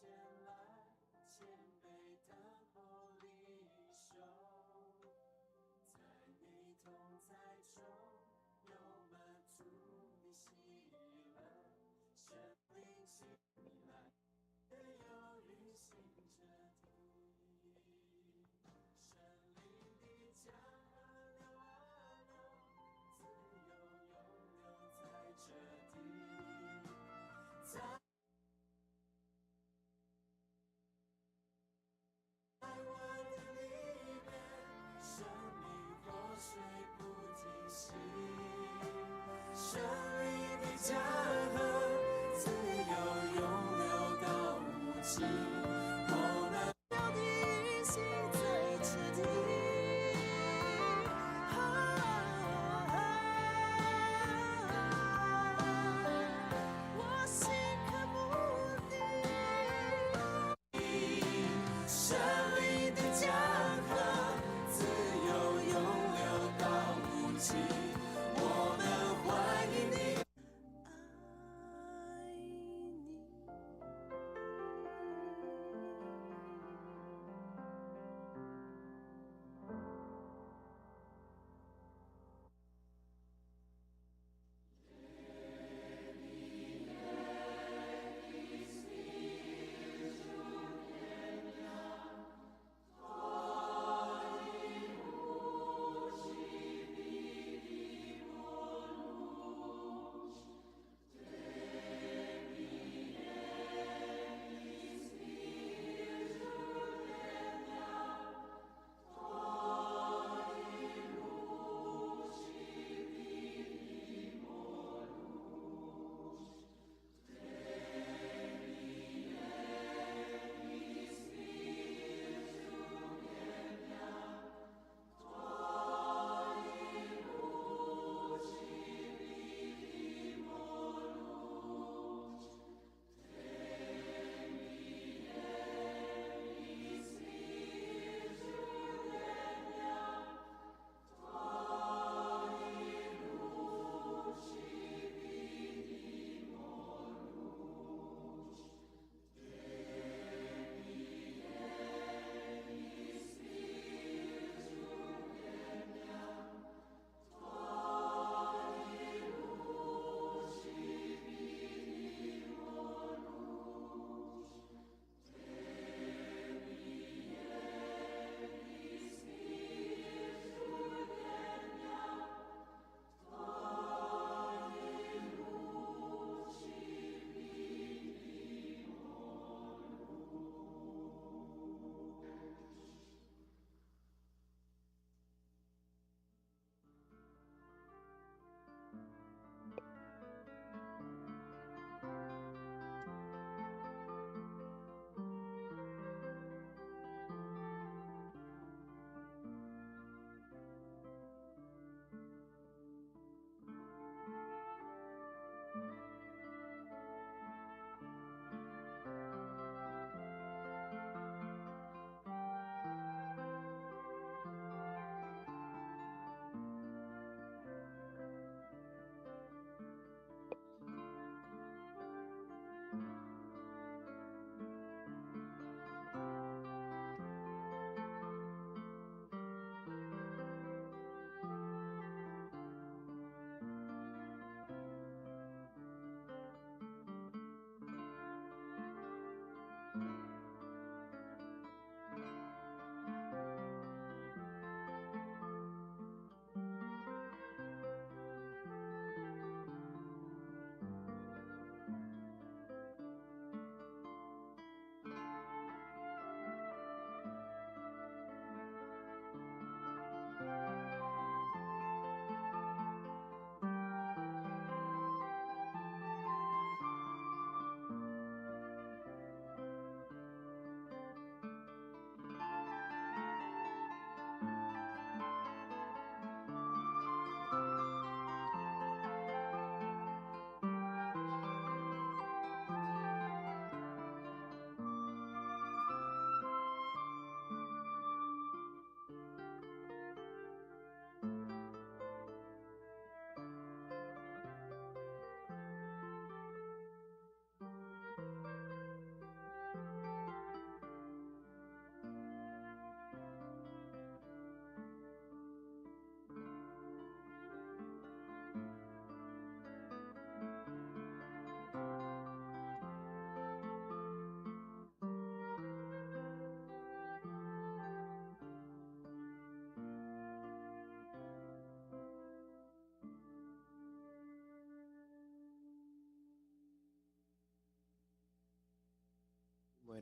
前來，謙卑等候領受，在你同在中有滿足的喜樂，聖靈起來，自由運行這地，聖靈的江河流啊流，自由湧流在這地，在我的裡面，生命活水不停息。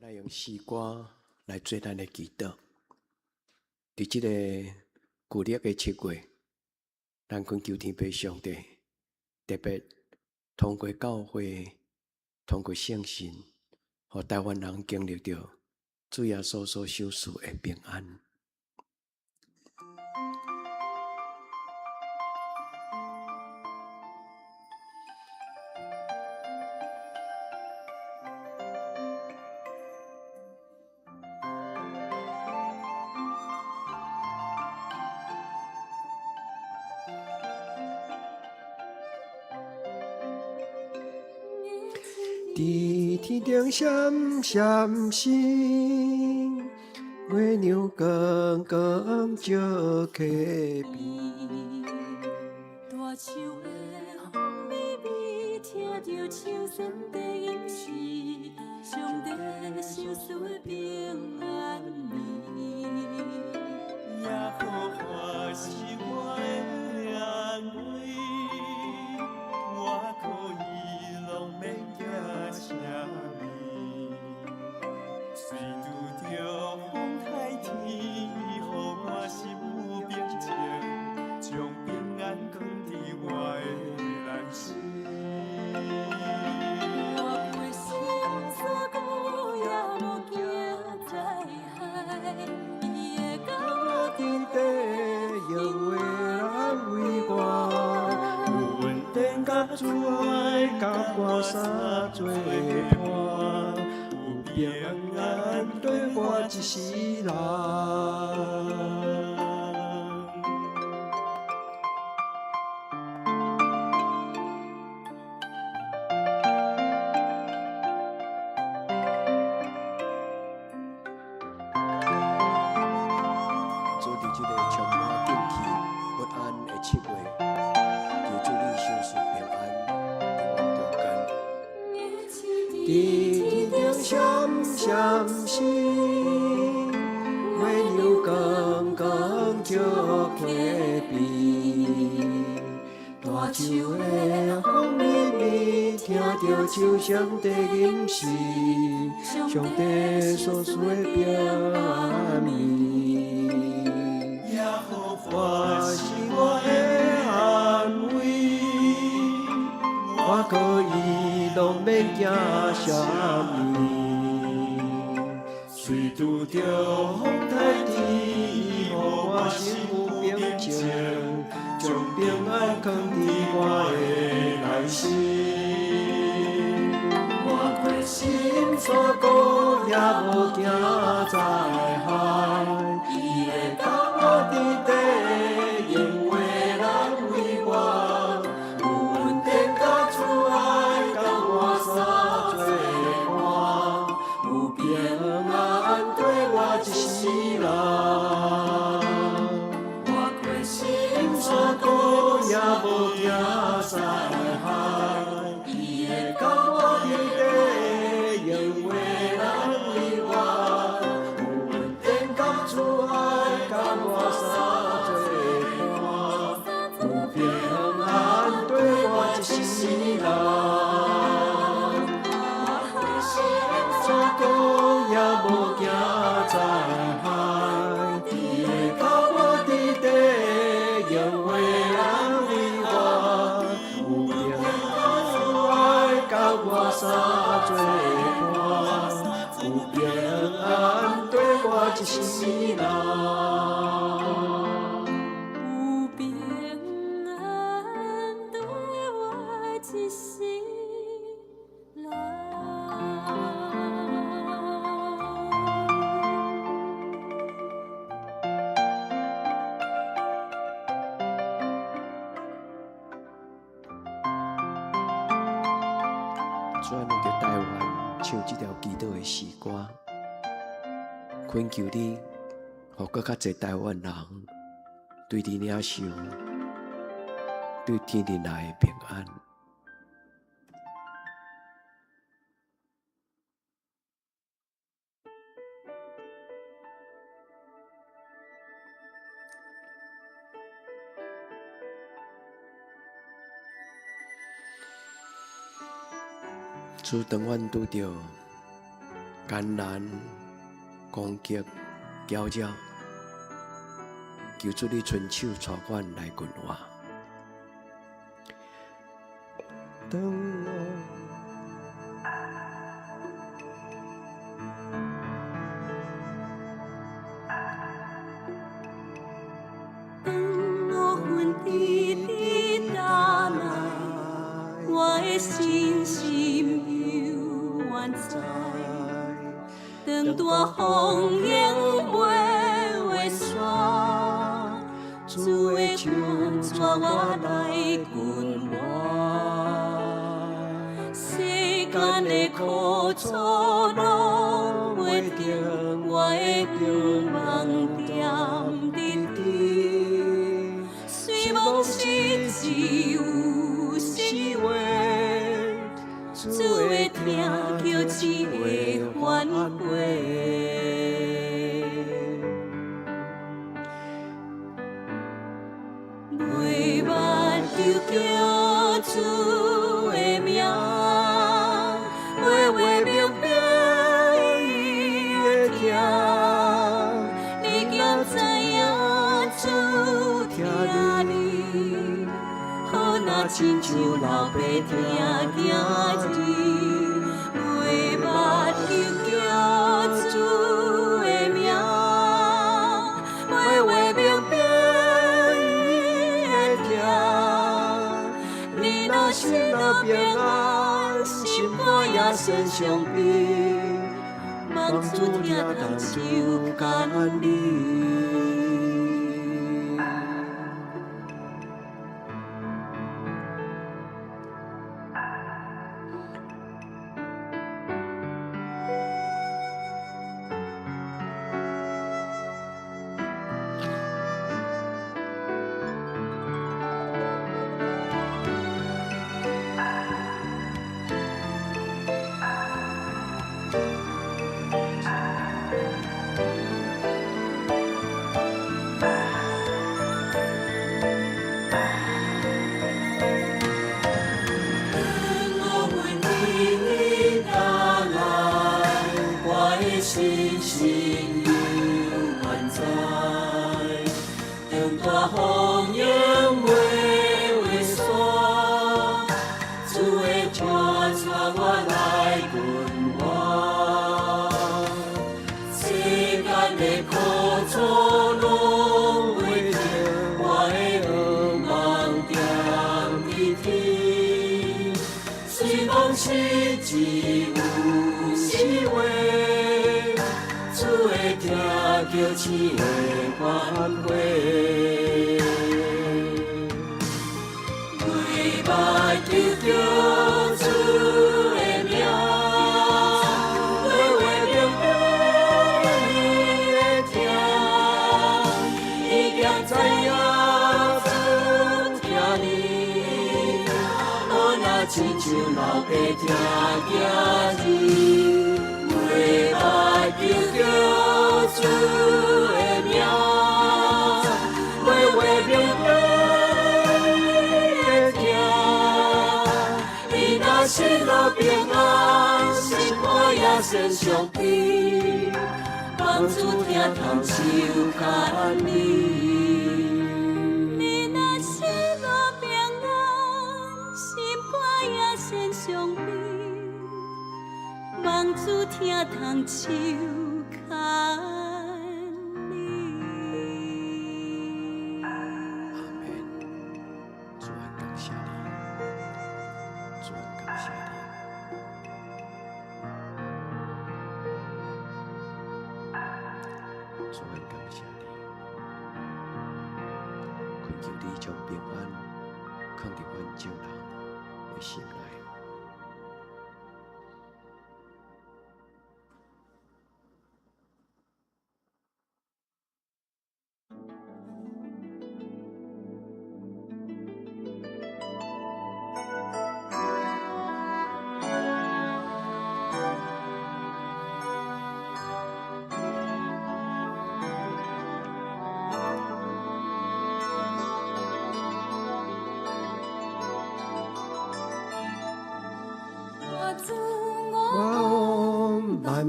會來用詩歌來做咱的祈禱。佇這个舊曆的7月，咱懇求天父上帝，特別通過教會，通過聖神，予台灣人經歷著主耶穌所賞賜的平安。佇天頂閃閃星，月亮光光照溪邊。大樹的風微微，聽著秋山的音是上帝賞賜的平安暝。耶和華是我的安慰，我可以攏免驚啥物。雖拄著風颱天，伊予我心有平靜，將平安囥佇我的內心。我過深山谷也無驚災害，伊會甲我佇底，永袂人為我。有恩典佮慈愛，佮我相做伴，有平安綴我一世人。主佇這个充滿驚奇不安的7月，求主你賞賜平安佇阮中間。佇天頂閃閃星，月亮光光照溪邊。大樹的風微微，聽著秋聲的吟詩，上帝所賜的平安暝。耶和華是我的安慰，我可以攏免驚啥物。雖拄著風颱天，伊予我心有平靜，將平安囥佇我的內心。我過深山谷也無驚災害，伊會甲我佇底，永袂人為我。有恩典佮慈愛，佮我相做伴，有平安綴我一世人。我過深山谷也無驚災害，伊會甲我佇底，永袂人為我。有恩典佮慈愛，佮我相做伴，有平安綴我一世人。我過深山谷也無驚災害，伊會甲我佇底，永袂人為我。有平安慈愛，佮我相做伴，有平安綴我一世人。有平安綴我一世人。主啊，為著台灣唱這條祈禱的詩歌，懇求你，予閣較濟台灣人對你領受，對天頂來的平安。主，當阮拄著艱難、攻擊、攪擾，求主你伸手帶阮來近活。當我當烏雲直直打來，我的信心猶原在。當大風湧袂會散，主的手帶我來近活。世間的苦楚攏袂停，我的願望踮佇天。雖罔是只有死話，主的疼叫只會反悔。袂捌求叫主的名，话話明白伊會聽。你敢知影主疼你？好若親像老爸疼囝兒，袂捌求叫主的名，話話明白伊會聽。你若心若平安，心肝也先傷悲，望主疼痛手牽你。當烏雲直直打來，我的信心猶原在。當大風湧袂會散，主的手帶我來近活。世間的苦楚攏袂停，我的願望踮佇天。雖罔是只有死話，主的疼叫只會反悔。袂捌求叫主的名，話話明白伊會聽。伊敢知影主疼你？好若親像老爸疼囝兒，袂捌求叫主的名，話話明白伊會聽。你若心若平安，心肝也先傷悲，望主疼痛手牽你。你若心若平安，心肝也先傷悲，望主疼痛手牽你。阿門。主啊，感謝你，主啊，感謝你。主啊，感謝你，懇求你將平安放佇阮眾人的心內。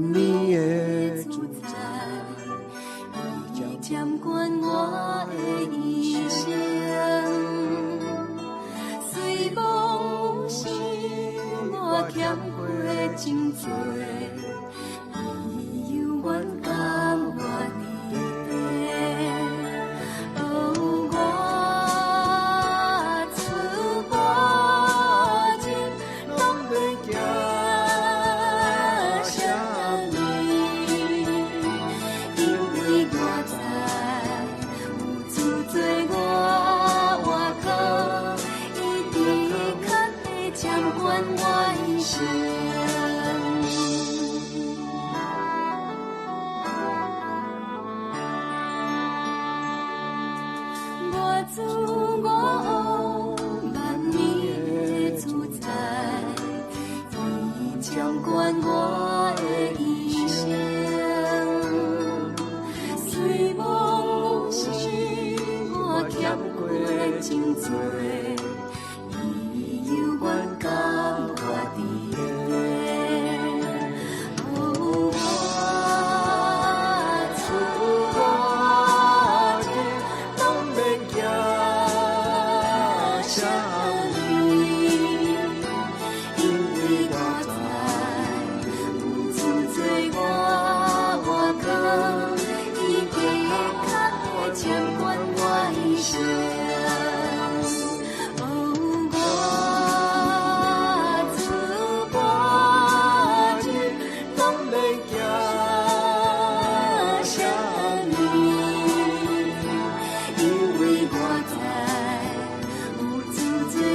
萬年的主宰，伊掌管我的一生。雖罔有時我欠過真濟，伊猶原共我佇咧。哦，我出我入攏免驚啥物，因為我知有主做我倚靠，伊的確會掌管我一生。我主我王，萬年的主宰，伊掌管我的一生。雖罔有時我欠過真濟，伊猶原共我佇咧。哦，我出我入攏免驚啥物，因為我知有主做我倚靠，伊的確會掌管我一生。哦，我出我入攏免驚啥物，因為我知有主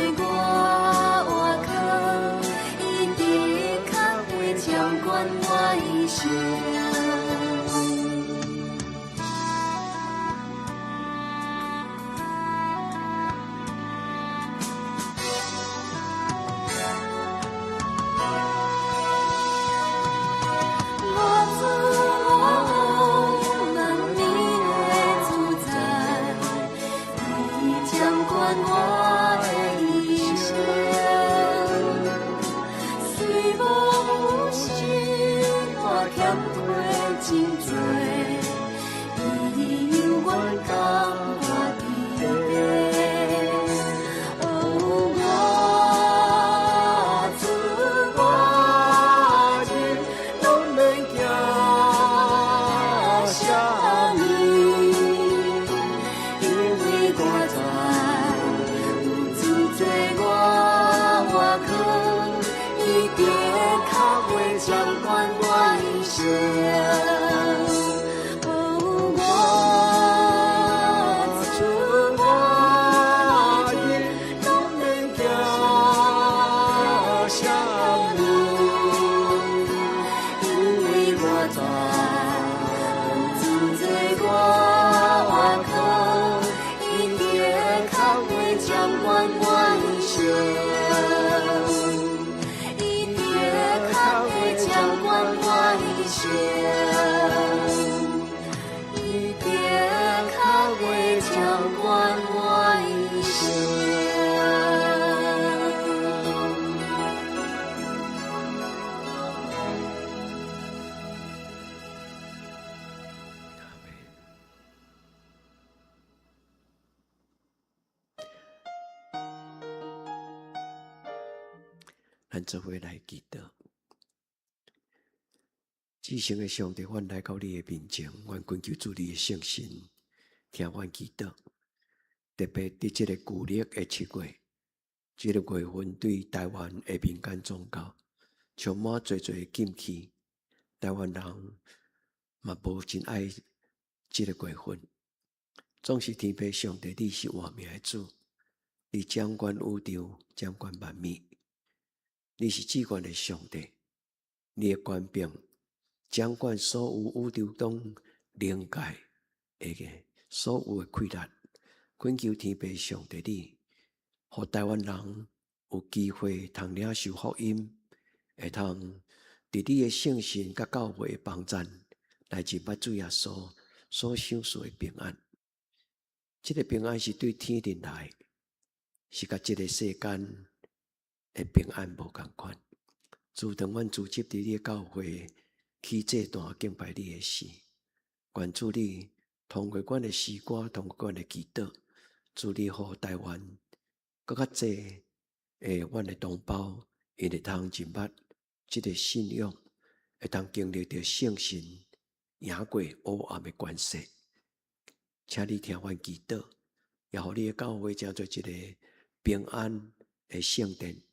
做我倚靠，伊的確會掌管我一生。我主我王，萬年的主宰，伊掌管我的一生。雖罔有時我欠過真濟，伊猶原共我佇咧。哦，我出我入攏免驚啥啥物，物，因為我知有主做我倚靠，伊的確會掌管我一生。哦，我出我入攏免驚啥物，因為我知有主做我倚靠，伊的確會掌管我一生。伊的確會掌管我一生。伊的確會掌管我一生。咱做伙來祈禱。至聖的上帝，阮來到你的面前，阮懇求主你的聖神聽阮祈禱。特別佇這個舊曆的7月，這個月份對台灣的民間宗教充滿濟濟的禁忌，台灣人嘛無真愛這個月份。總是天父上帝，你是活命的主，你掌管宇宙，掌管萬物，你是至懸的上帝，你的權柄掌管所有宇宙中靈界的所有的氣力。懇求天父上帝你，予台灣人有機會通領受福音，會通佇你的聖神佮教會的幫贊，來認捌主耶穌所賞賜的平安。這個平安是對天頂來，是佮這個世間的平安無仝款。自當阮組織佇你的教會，起祭壇敬拜你的時，願主你通過阮的詩歌，通過阮的祈禱，主你予台灣閣較濟的阮的同胞，𪜶會通認捌這个信仰，會通經歷著聖神贏過黑暗的權勢。請你聽阮祈禱，也予你的教會成做一个平安的聖殿。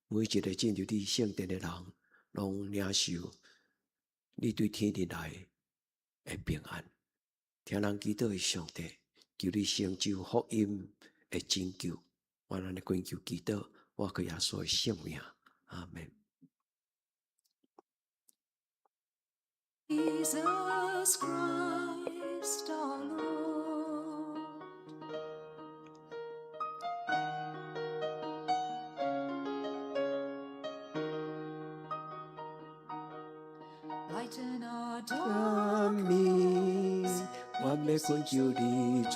每一个進入你聖殿的人，攏領受你對天頂來的平安。聽人祈禱的上帝，求你成就福音的拯救。我按呢懇求祈禱，我靠耶穌的聖名，阿門。 Jesus Christ our Lord. Lighten our 暗暝， darkness, 我欲懇求你主，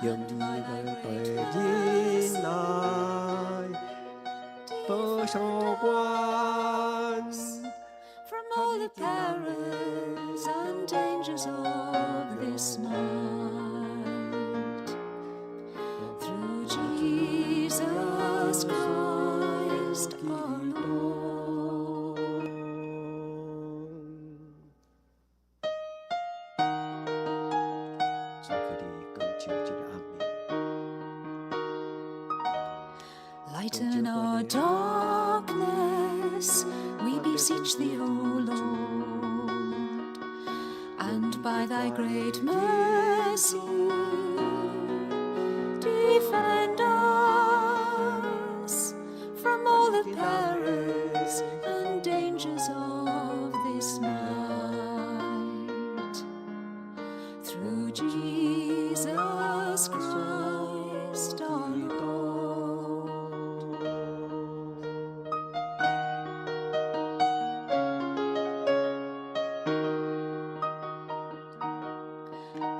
用 and 你 by 的 thy 大 great 恩 mercy 來保 defend 守阮。 us from all the perils and dangers of this night. Through Jesus Christ our Lord. 主求你光照這个暗暝，光照 Lighten 阮 our 的 darkness, we 阮欲 beseech 懇 thee, 求 O 主， Lord, and 用 by 你 thy 的 great 大 mercy defend us from all the perils and dangers of this night. Through Jesus Christ our Lord.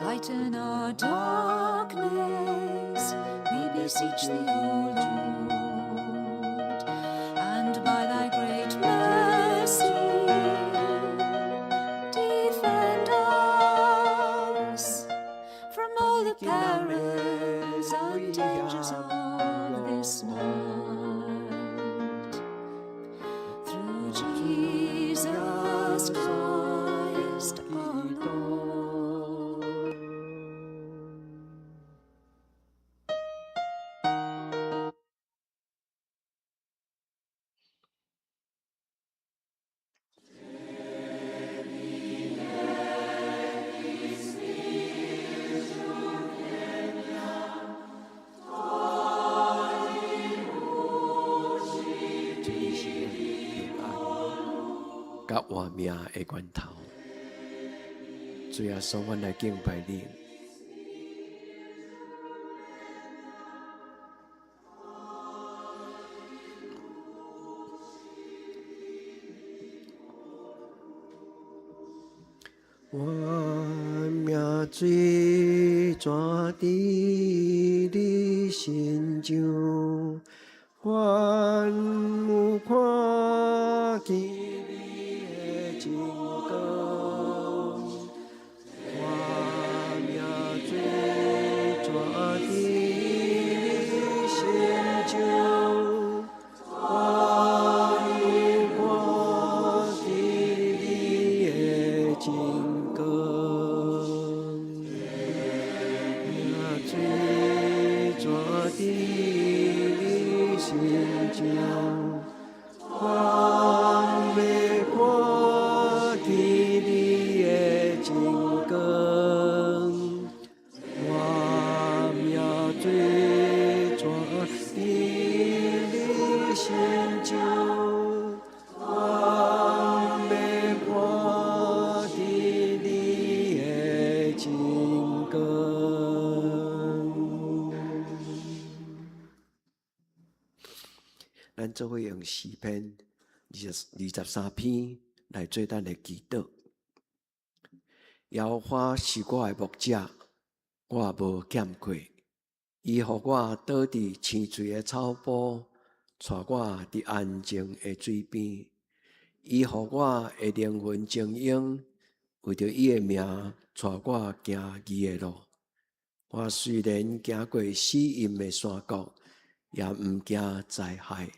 Lighten our darkness, we beseech thee, O Lord, and by thy great mercy defend us from all the perils and dangers of this night. Through Jesus Christ our Lord. 主你是阮平安佮活命的源頭。主耶穌，阮來敬拜你。我命水泉佇你身上，阮有看見你的真光。我命水泉佇你身上，我有看見你的真光。命水泉佇你身上，我欲看見你的真光。我命水泉佇你身上，我欲看見你的真光。咱做伙用詩篇23篇來做咱的祈禱。耶和華是我的牧者，我無欠缺。伊予我倒佇青翠的草埔，帶我佇安靜的水邊。伊予我的靈魂精英，為著伊的名，帶我行義的路。我雖然行過死蔭的山谷，也毋驚災害，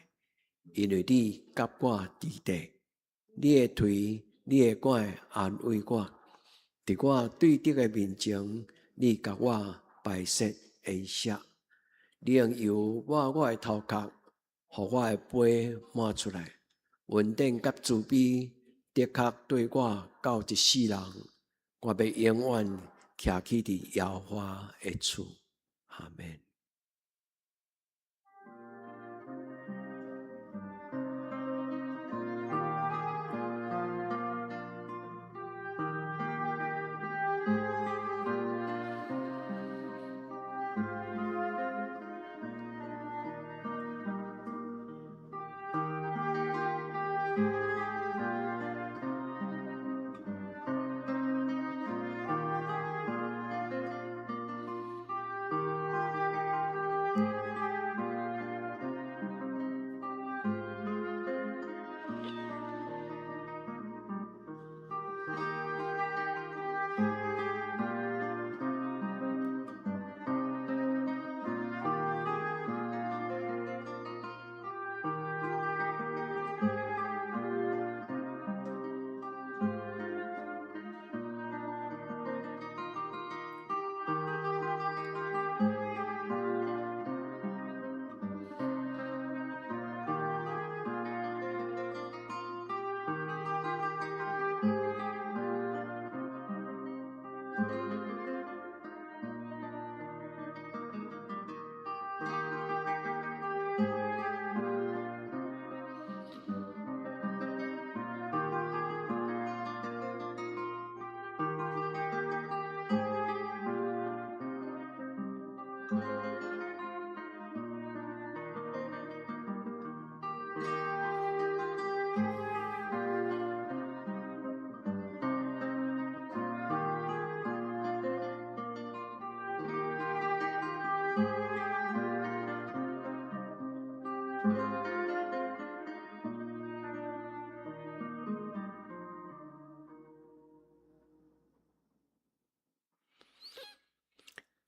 因為你佮我佇咧。你的槌，你的拐安慰我。佇我對敵的面前，你共我擺設筵席。你用油抹我的頭殼，予我的杯滿出來。恩典佮慈悲，的確綴我到一世人。我欲永遠徛起佇耶和華的厝。阿們。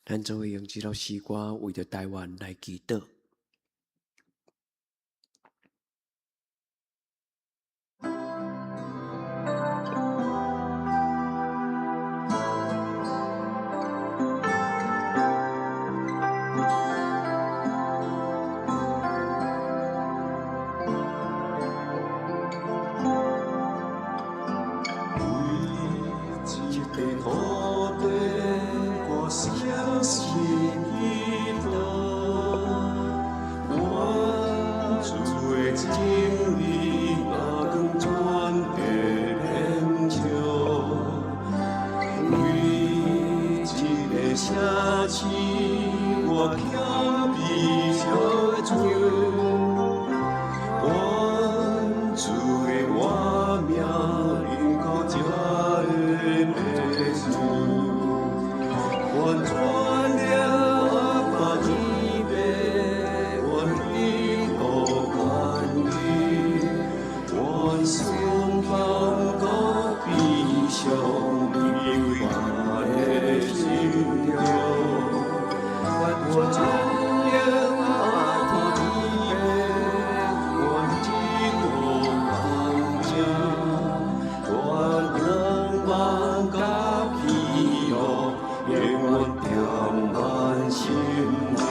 咱做伙用這首詩歌為著臺灣來祈禱。為這塊土地，我相信祈禱，願主的真理若光全地遍照，為這个城市，我謙卑相求，願主的活命臨到這个百姓，願全了阿爸天父，願天國權利，願順放國悲傷離開的心中，願全了阿爸天父，願天國平靜，願仰望佮喜樂，永遠恬滿心中。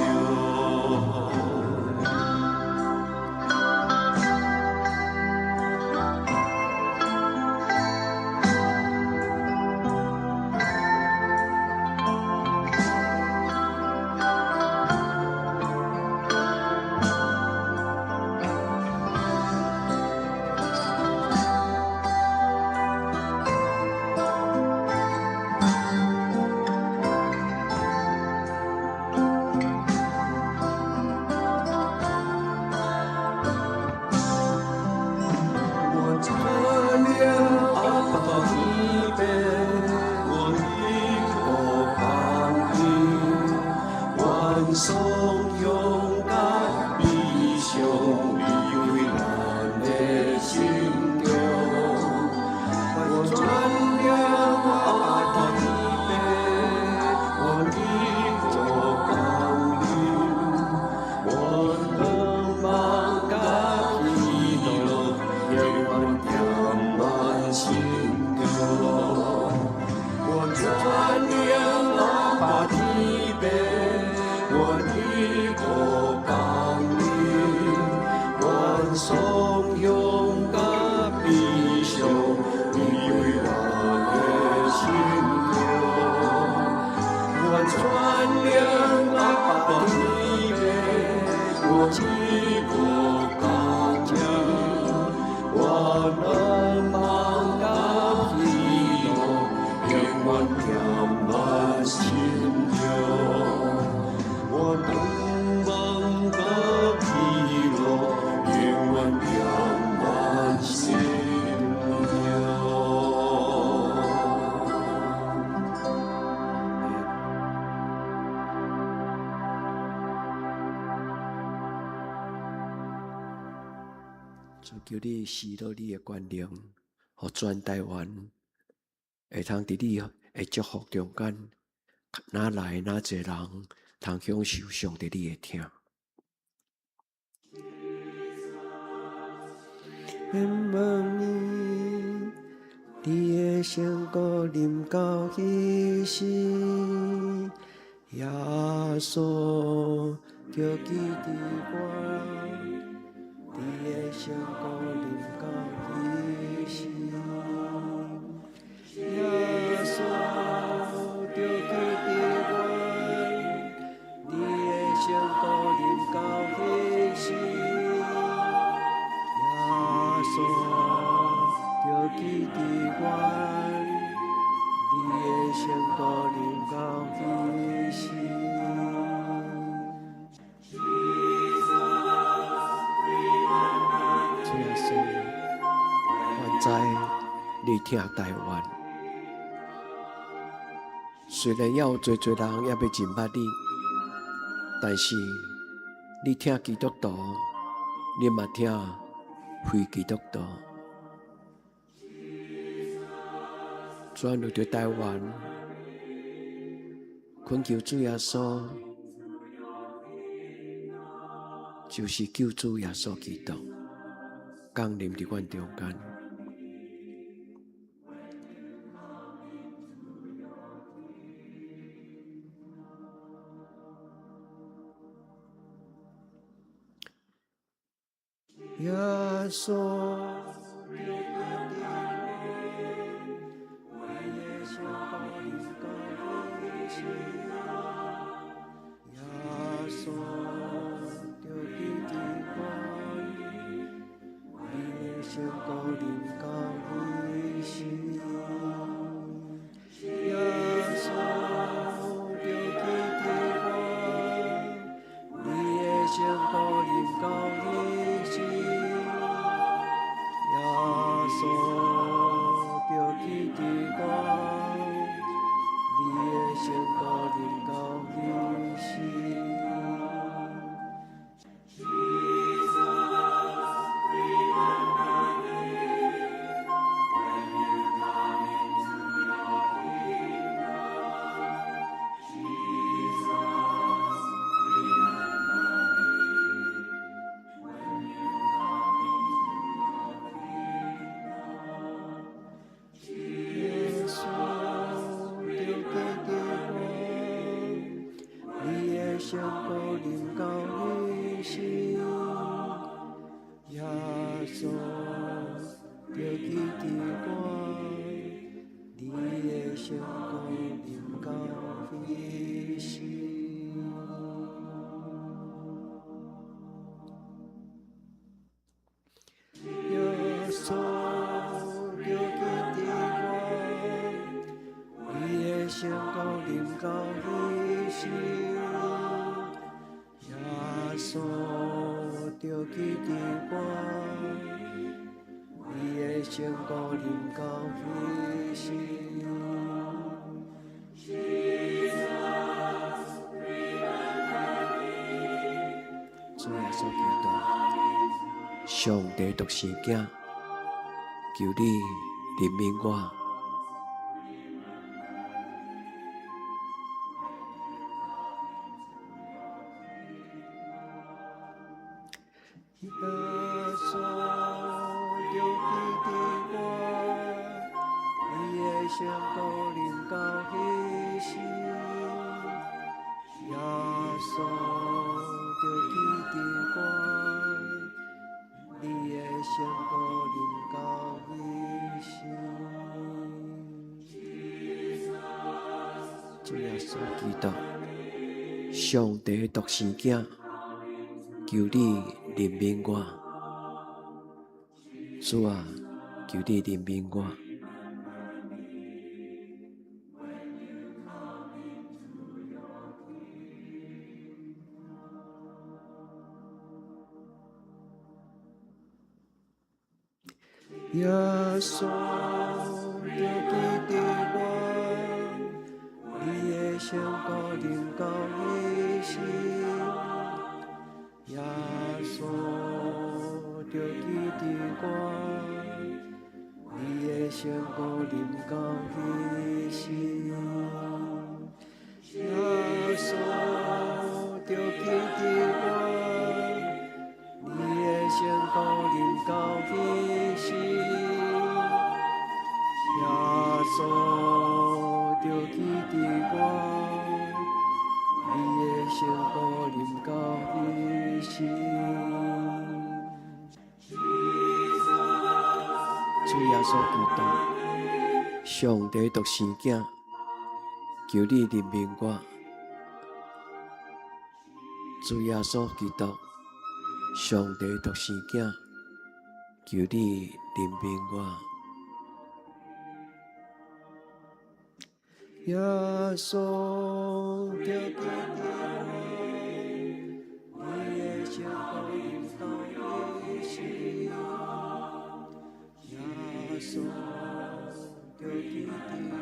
一个家庭，我难忘甲喜乐，永远填满心中。我难忘甲喜乐，永远填满心中。主，求你施落你的權能，予全台灣會通佇你的祝福中間，哪來哪濟人通享受上帝你的疼。免問你，你的聖膏臨到彼時，耶穌就記得我。你的聖膏臨到彼時，耶穌就記得我。你的聖膏臨到彼時，耶穌就記得我。你的聖膏臨到彼時。主耶穌，願知你疼台灣，雖然猶有濟濟人猶未認捌你，但是你疼基督徒，你嘛疼非基督徒。主為著台灣，懇求主耶穌，就是救主耶穌基督降臨佇阮中間。耶穌就記得我，你的聖膏臨到彼時，耶穌就記得我，你的聖膏臨到彼時，耶穌就記得我，你的聖膏臨到彼時，耶穌就記得我，你的聖膏臨到彼時。耶穌就記得我，你的聖膏臨到彼時，耶穌就記得我，你的聖膏臨到彼時。耶穌就記得我，你的聖膏臨到彼時，耶穌就記得我，你的聖膏臨到彼時。主耶穌基督，上帝獨生子，求你憐憫我。耶穌就記得我，你的聖膏臨到彼時，耶穌就記得我，你的聖膏臨到彼時。主耶穌基督，上帝獨生子，求求你憐憫我。主啊，求你憐憫我。耶穌著記得我，你的聖膏臨到彼時。耶穌著記得我，你的聖膏臨到彼時。耶穌著記得我，你的聖膏臨到彼時。耶穌著記得我，你的聖膏臨到彼時。主耶穌基督，上帝獨生子，求你憐憫我。主耶穌基督，上帝獨生子，求你憐憫我。耶穌著記得我，你的聖膏臨到彼時。耶穌著記得我，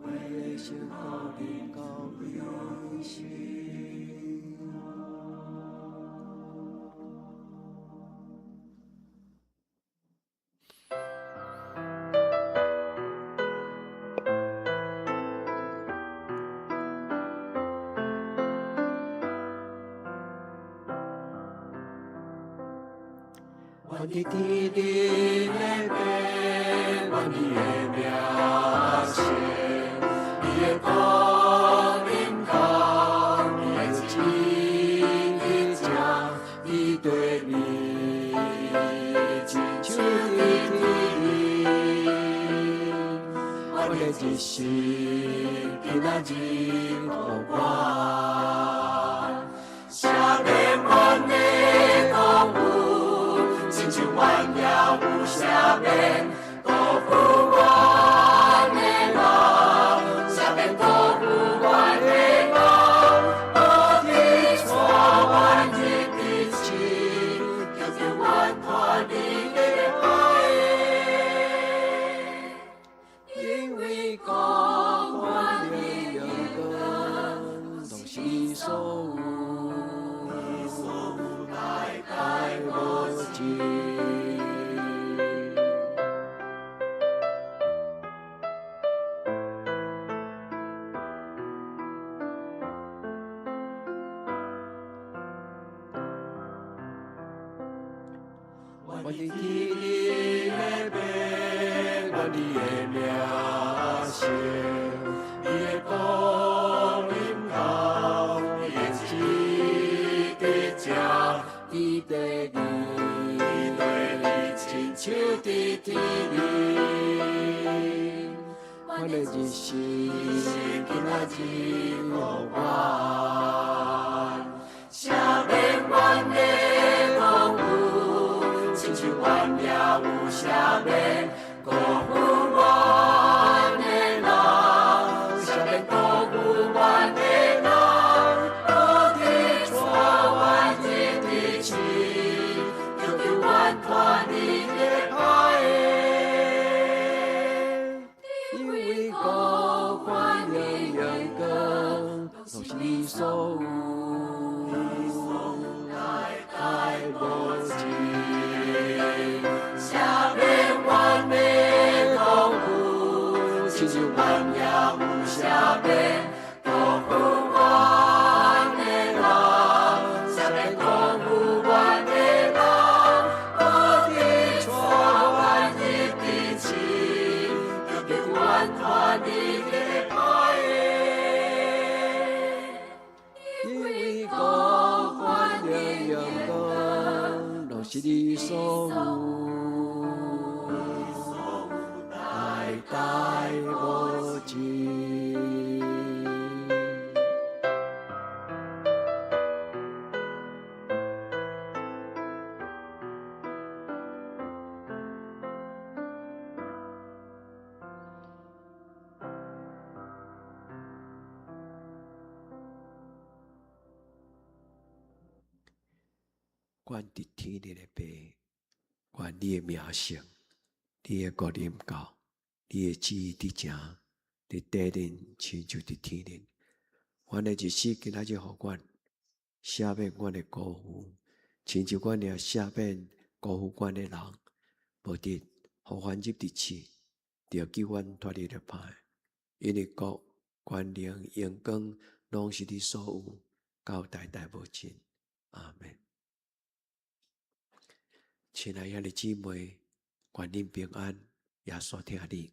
你的聖膏臨到彼時。愿伫天頂的父，願你的名聖，你的國臨到，你的旨意成佇地面，親像佇天頂。阮的日食今仔日予阮，赦免阮的辜負，親像阮也有赦免辜負阮的人，赦免辜負阮的人，無去帶阮入去試，救救阮脫離的歹。因為國權榮耀攏是你所有，代代無盡。願伫天頂的父，願你的名聖，你的國臨到，你的旨意成佇地面，親像佇天頂。阮的日食今仔日予阮，赦免阮的辜負，親像阮也有赦免辜負阮的人，赦免辜負阮的人，無去帶阮入去試，救救阮脫離的歹。因為國權榮耀攏是你所有，阮佇天頂的父，願你的名聖，你的國臨到，你的旨意佇成，佇地頂親像佇天頂。阮的日子今仔日予阮，赦免阮的辜負，親像阮也赦免辜負阮的人，無得予阮入佇試，著救阮脫離了歹。因為國、權能、榮光，攏是你所有，到代代無盡。阿門。親愛兄弟姊妹，願恁平安，耶穌疼你。